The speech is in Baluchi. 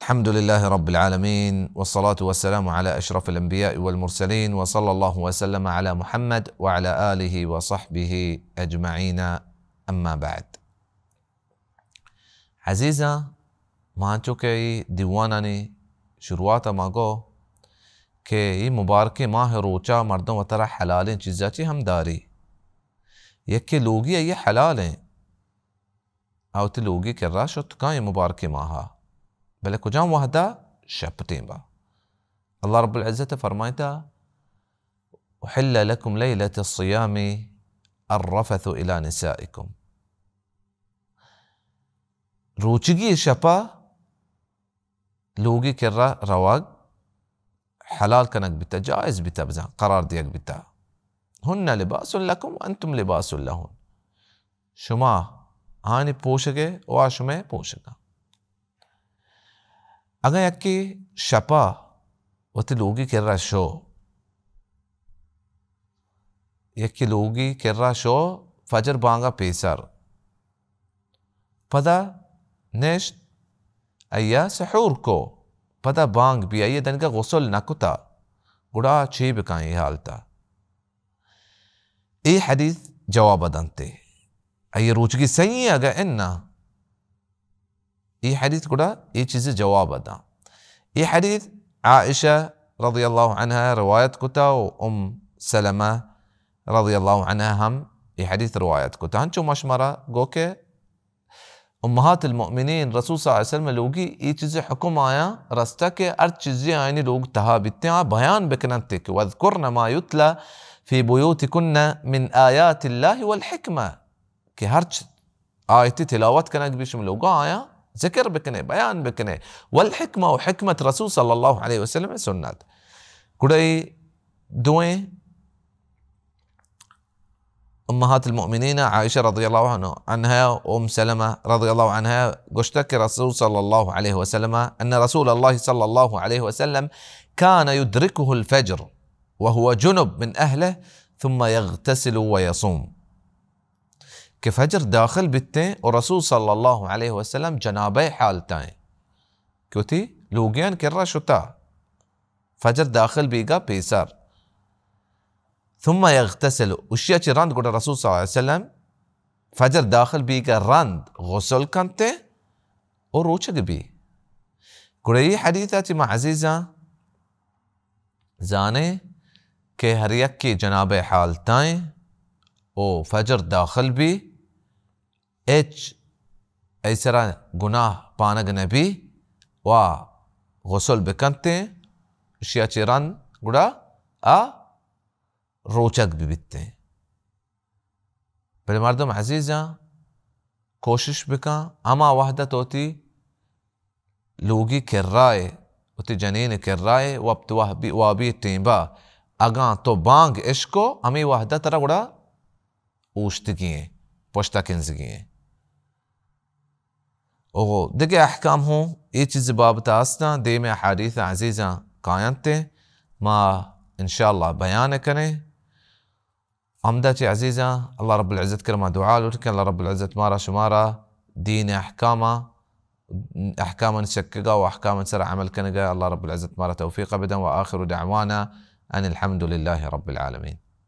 الحمد لله رب العالمين، والصلاة والسلام على أشرف الأنبياء والمرسلين، وصلى الله وسلم على محمد وعلى آله وصحبه أجمعين. أما بعد. عزیزاں، ما انچو کہ اے دیوانانی شروعات ءَ ما گو کہ اے مبارکیں ماہ ءِ روچا مردم وترا حلالیں چیزا چی ہم داری۔ یکے لوگی آئی حلال ہیں، آ وتی لوگی کرا شت کاں اے مبارکیں ماہا، بلے کجام وہدا؟ شپ تیمبا۔ اللہ رب العزت فرمائتا، أحل لكم ليلة الصيام الرفث إلى نسائكم۔ روچگی شپا لوگی کرا روگ حلال کنگ بیتا، جائز بیتا، بزاں قرار دیگ بیتا۔ هن لباس لكم وأنتم لباس لهن۔ شما آنی پوشگے و آ شمئے پوشگا۔ اگاں یکے شپا وتی لوگی کرا شو، یکے لوگی کرا شو فجر بانگا پیسر، پدا نشت، آئیا سحور کو، پدا بانگ بی، آئیا دنگا غسل نکتا، گڑا چے بکاں اے حالتا؟ اے حدیث جواب دنتے۔ آئی روچگی صحیح اگا انا، اے حدیث گڑا اے چیز جواب دا۔ اے حدیث عائشہ رضی اللہ عنہا روایت کتا و ام سلمہ رضی اللہ عنہا ہم اے حدیث روایت کتا۔ ہنچو ما شمارا گو کہ امہات المؤمنین رسول صلی اللہ علیہ وسلم لوگی اے چیز حکم آیاں رستا کہ ہر چیزی آئینی لوگ تہا بیتیں، آ بیان بکننت کہ واذکرن ما یتلی فی بیوتکن من آیات اللہ والحکمہ، کہ ہرچ آیتی تلاوت کنگ بی شم لوگا آیاں ذکر بکنے، بیان بکنے، والحکمہ، و حکمت رسول صلی اللہ علیہ وسلم سنت۔ گڑا اے دوئیں امہات المؤمنین عائشہ رضی اللہ عنہ، عنہا و ام سلمہ رضی اللہ عنہا گوشتہ کہ رسول صلی اللہ علیہ وسلم، ان رسول اللہ صلی اللہ علیہ وسلم كان يدركه الفجر وهو جنب من اهله ثم يغتسل ويصوم، کہ فجر داخل بیتیں و رسول صلی اللہ علیہ وسلم جنابہ حالتائیں کہ وتی لوگیان کرا شتا فجر داخل بیگا پیسر۔ ثم یغتسل، اشیا چی رند گڑا رسول صلی اللہ علیہ وسلم فجر داخل بیگا رند غسل کنتے و روچگ بی۔ گڑا اے حدیثا چی ما عزیزاں زانیں کہ ہر یکے جنابہ حالتائیں و فجر داخل بی، ہچ آئی سرا گناہ پانگ نبی و غسل بکنتیں، اشیا چی رند گڑا آ روچگ ببیتیں۔ بلے مردم عزیزاں، کوشش بکن ہما وہدہ تو وتی لوگی کرائے، وتی جنین کرائے، وپت وہبی، وابی ٹیمبا اگاں تو بانگ اشکو، ہمے وہدہ ترا گڑا اوشتگی ایں، پشتا کنزگی ایں۔ او دگہ احکام ہوں اے چیز بابت استاں، دیم احادیث عزیزاں کاینت، ما انشاءاللہ بیان کنیں۔ ہمدا چہ عزیزاں، اللہ رب العزت کرا ما دعا لوٹ کہ اللہ رب العزت مارا شمارا دین احکاما، احکاما سکگا و احکاما سر عمل کنگا اللہ رب العزت مارا توفیق بدن۔ و آخر دعوانا ان الحمد لله رب العالمين۔